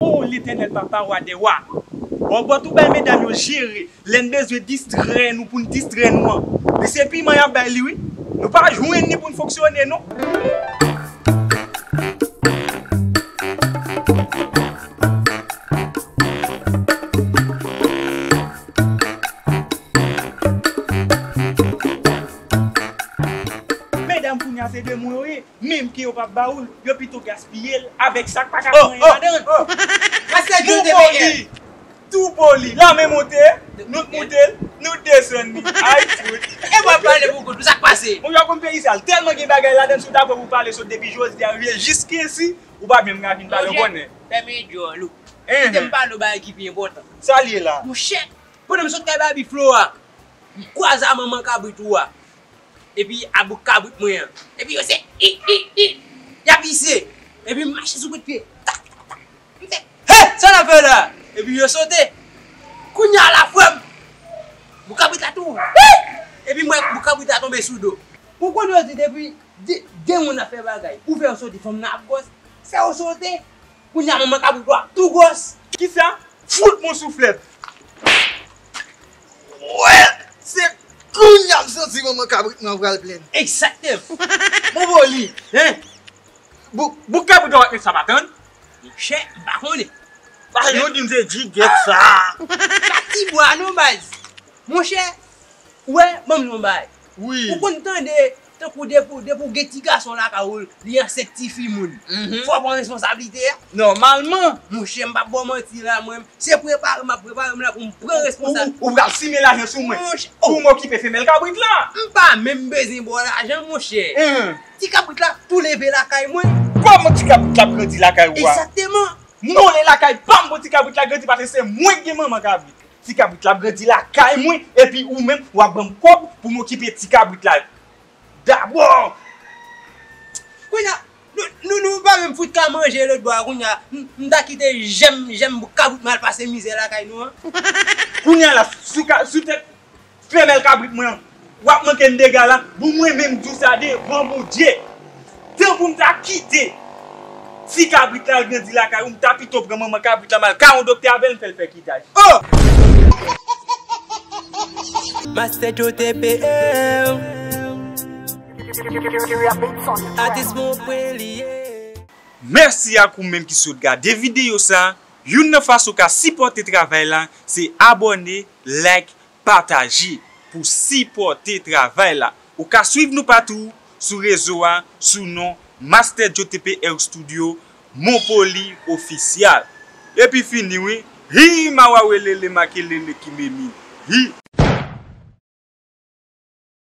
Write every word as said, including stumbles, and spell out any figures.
O Letènèl Papa, Wa dè wa, bò bò tou bay medam yo jere lè n bezwen distrè nou pou n distrè nou an. Men se piman y ap bay li wi. Nou pa jwenn li pou n fonksyone non. Medam kounye a se demoun yo ye. Menm ke yo p ap ba ou l, yo pito gaspiye l avèk sa k pa ka fè anyen ladan l. Mastè Djo te peye. Tou poli, lame monte, nou t moute l, nou t desann li. Ay fout. E w ap pale pou kont ou, sa k pase? Monchè, w konn peyi sa, l tèlman gen bagay ladan l, si w ta pran pou pale sot depi jodi a rive jiskesi, ou pa menm ka vin pale, w konnen. Fèmen djòl ou. Kite m pale w bagay ki pi enpòtan. Sa l ye la? Monchè, pandan m sot kay Baby Flo a, m kwaze a manman kabrit ou a. Epi a bouk kabrit mwen an. Epi yo se i, i, i. Y ap ise. Epi m mache sou bout pye. Tak, tak, tak. M fè, he, sa n ap fè la? Epi yo sote. Kounye a la frè m, bouk kabrit la tou. Hi! Epi m wè bouk kabrit la tonbe sou do. Ou konn yo di depi de, de moun ap fè bagay, ou fè yo sote, fanm nan ap gwòs, fè yo sote. Kounye a manman kabrit ou a tou gwòs. Kisa? Fout m on souflèt. Wè, se kounye a m santi manman kabrit mwen an pral plenn. Egzakteman. Bon, bon, li. Hein? Bouk, bouk kabrit ou a met sa pa tann? Monchè, m pa konnen. Pa yo di m se djigèt sa. Pa ti bwa non, baz. Monchè, ou wè, ban m di w yon bagay. Wi. Ou konn tande, tankou depi, depi w gen ti gason lakay ou, li ansent tifi moun. Mhm. Fò w pran responsablite a. Nòmalman. Monchè, m p ap ba w manti la, mwen. Se prepare m ap prepare m la pou m pran responsab. Ou, ou, ou pral simen lajan sou mwen. Monchè, pou m okipe femèl kabrit la. M pa menm bezwen ba w lajan, monchè. Hen. Ti kabrit la tou leve lakay mwen. Kòman ti kabrit la ap grandi lakay ou a? Egzakteman. Non, li lakay pa m pou ti kabrit la grandi, paske se mwen ki gen manman kabrit. Ti kabrit la ap grandi lakay mwen, epi ou menm, w ap ban m kòb pou m okipe ti kabrit la dabò. Kounye a, nou, nou, nou pa menm fout ka manje lòt bò a, kounye a, m, m ta kite jèm, jèm bouk kabrit mwen al pase mizè lakay nou an. Kounye a la, sou ka, sou tèt femèl kabrit mwen an, w ap manke m dega la. Bon, mwen menm di w sa devan Bondye. Tan pou m ta kite ti kabrit la al grandi lakay ou, m ta pito pran manman kabrit la m al kay yon doktè avè l, m fè l fè kitaj. Oh! Master Joe T P M. Atis Montpellier. Mèsi ak ou menm ki sot gade videyo sa. Youn nan fason w ka sipòte travay la, se abòne, like, pataje pou sipòte travay la. Ou ka swiv nou patou sou rezo a sou non Master Joe T P R Studio, Monpoli Ofisyal. Epi fini wi. Hi, mawawelele, makelele, kimemi. Hi.